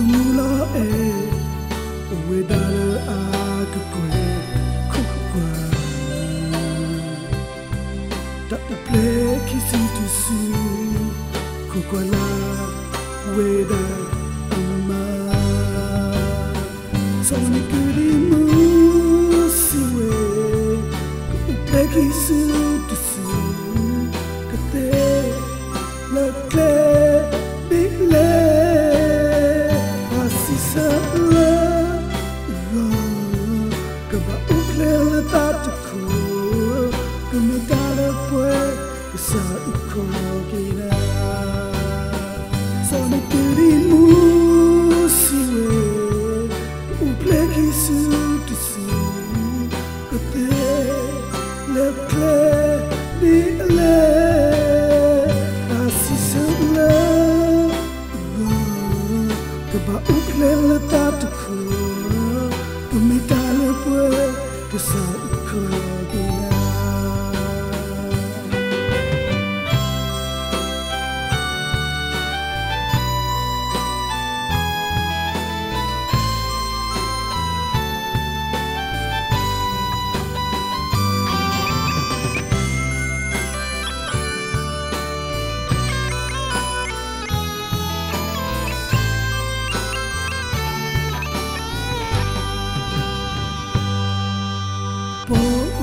မူလီၤအဲၣ်, အိၣ်ဝဲဒၣ်လၢအကကွဲၢ်ခိၣ်ကွၢ်, တၢ်အိၣ်ဖျဲၣ်ခံစုတစု, ခိၣ်ကွၢ်လၢ်ဝဲဒၣ်အမါ, စီၤနံၤကဒ့မူးစံးဝဲ, ကအိၣ်ဖျဲၣ်ခံစုတစု, ကသ့လၢကျဲဒ်လဲၣ်, တၢ်စံးဆၢလၢအဂီၢ်, ကဘၣ်အိၣ်ဖျဲၣ်လၢသးတခီ, ကမ့ၢ်တၢ်လၢပှဲၤကစၢ်အုၣ်ခီၣ်က့ၤနၤ, စီၤနံၤကဒ့မူးစံးဝဲ, ကအိၣ်ဖျဲၣ်ခံစုတစု, ကသ့လၢကျဲဒ်လဲၣ်, တၢ်စံးဆၢလၢအဂီၢ်, ကဘၣ်အိၣ်ဖျဲၣ်လၢသးတခီ, ကမ့ၢ်တၢ်လၢပှဲၤကစၢ်အုၣ်ခီၣ်က့ၤနၤ. ပီၣ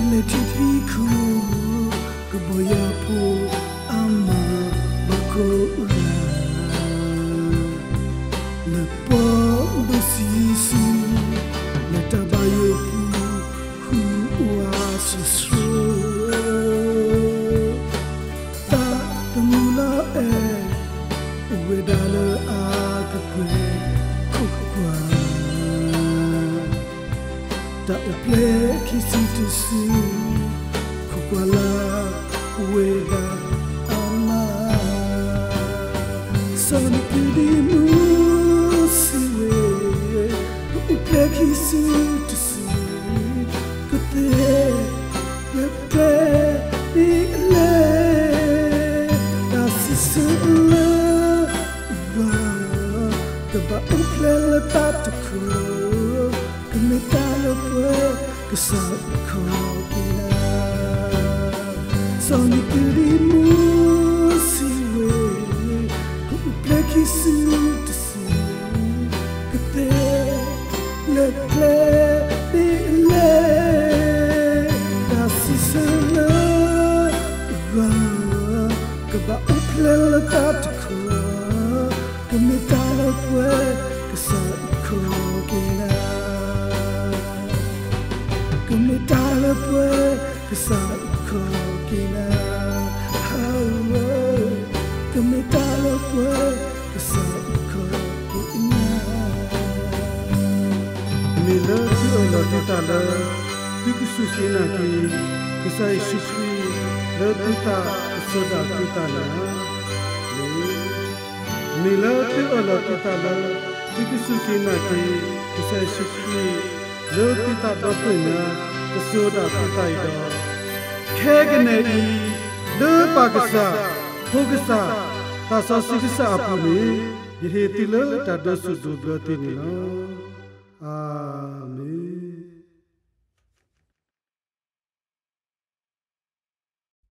်လဲၣ်ထံဖံးခိၣ်, ကဘီယူၤဖိအမါဘၣ်ကိးဂၤ, လၢပှၤဒိးစံးဆူ, လၢတၢ်ဘၣ်ယိၣ်ပူၤ, ဟူးဝးဆှဲးဆှိး, သးသမူလၢအဲၣ်, အိၣ်ဝဲဒၣ်လၢအကကွဲၢ်ခိၣ်ကွၢ်, တၢ်အိၣ်ဖျဲၣ်ခံစုတစု, ခိၣ်ကွၢ်လၢ်ဝဲဒၣ်အမါ, စီၤနံၤကဒ့မူးစံးဝဲ, ကအိၣ်ဖျဲၣ်ခံစုတစု, ကသ့လၢကျဲဒ်လဲၣ်, တၢ်စံးဆၢလၢအဂီၢ်, ကဘၣ်အိၣ်ဖျဲၣ်လၢသးတခီ, ကမ့ၢ်တၢ်လၢပှဲၤကစၢ်အုၣ်ခီၣ်က့ၤနၤ, စီၤနံၤကဒ့မူးစံးဝဲ, ကအိၣ်ဖျဲၣ်ခံစုတစု, ကသ့လၢကျဲဒ်လဲၣ်, တၢ်စံးဆၢလၢအဂီၢ်, ကဘၣ်အိၣ်ဖျဲၣ်လၢသးတခီ, ကမ့ၢ်တၢ်လၢပှဲၤကစၢ်အုၣ်ခီၣ်က့ၤနၤ, ကမ့ၢ်တၢ်လၢပှဲၤကစၢ်အုၣ်ခီၣ်က့ၤနၤ, ကမ့ၢ်တၢ်လၢပှဲၤကစၢ်အုၣ်ခီၣ်က့ၤနၤ. မ့ၢ်လၢသုအၢၣ်လီၤသုသးလၢ သုကစူၢ်က့ၤနာ်က့ၤ ကစၢ်ယ့ၣ်ၡူးခရံာ် လၢသုသးကစၢၢ်ဒၣ်သုသးန့ၣ်ဧါ. မ့ၢ်လၢသုအၢၣ်လီၤသုသးလၢ သုကစူၢ်က့ၤနာ်က့ၤ ကစၢ်ယ့ၣ်ၡူးခရံာ် လၢသုသးဒီဖျၢၣ်ညါ ကစၢၢ်ဒၣ်သုသးအံၤဒီး ခဲကနံၣ်အံၤ လၢပၢ်ကစၢ် ဖိကစၢ် သးစီဆှံကစၢ်အပူၤန့ၣ် ယဟ့ၣ်သုလၢတၢ်ဒိးဆူၣ်ဒိးဘျၢသုန့ၣ်လီၤ. အၤမ့ၣ်.